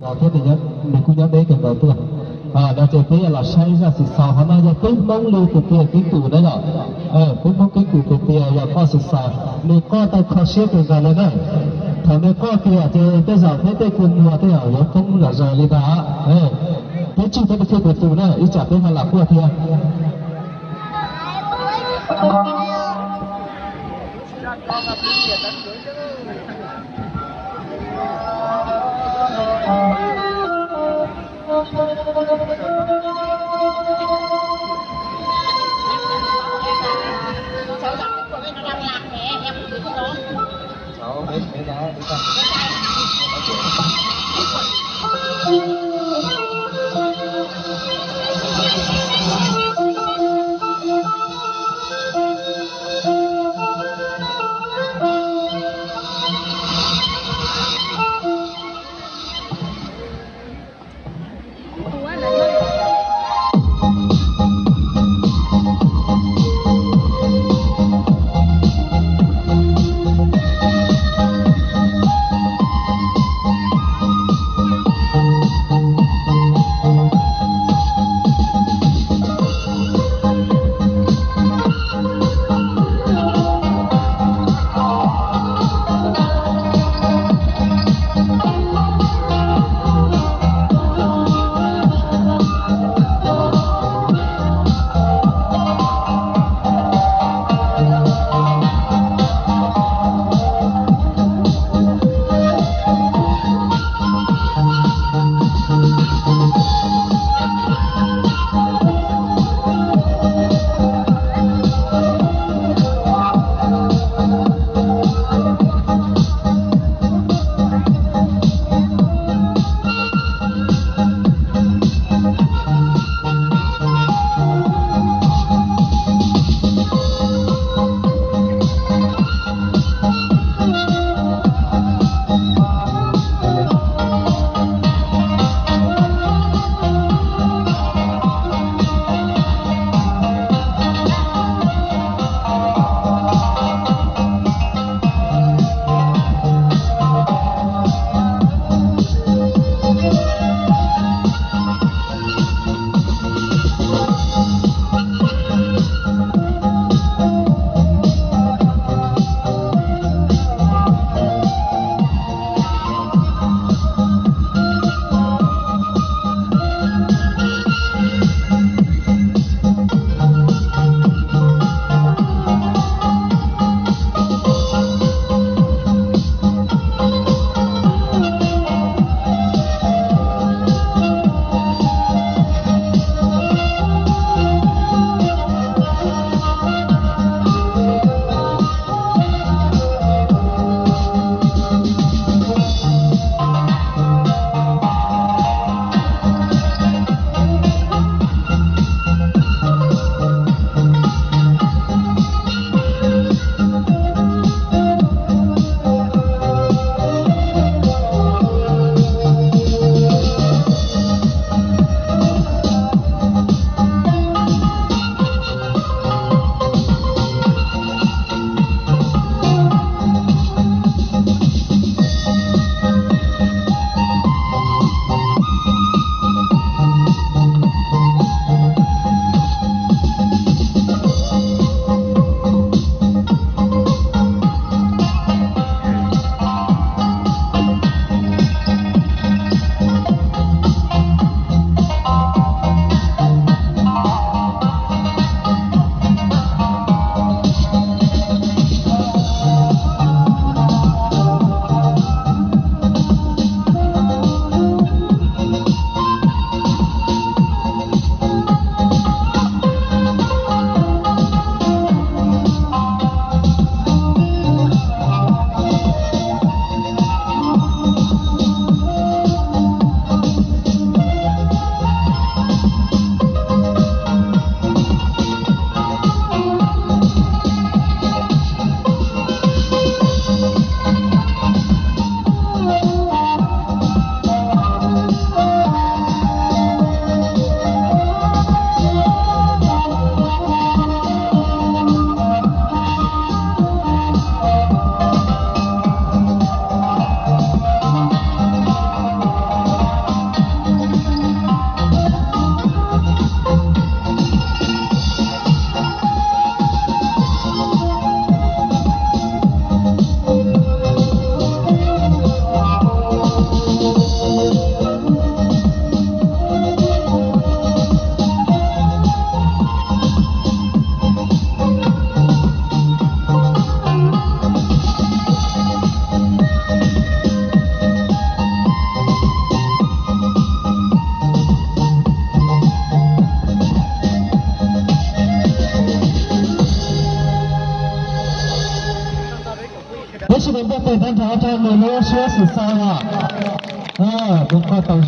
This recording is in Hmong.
Los thiab nws kuj nyob deb kawg nkaus tuaj. No ces peb yuav los saib zaj xwm xaus hov no yog peb Hmoob li tiag tiag keeb kwm na yom. Peb Hmoob keeb kwm tiag tiag yog qoj xwm xaus. Nws qoj tau kho siab kawg nkaus li na. Thaum nws qoj tiag ces tej zaum peb tej kua muag tej zaum yuav poob zom zaws li ntag. Peb tswj peb tus kheej tus tus na ib tsam peb ho lam quaj thiab. Npaj tes tag nrho rau nws lub siab xwm txog os. Tus nqaj tau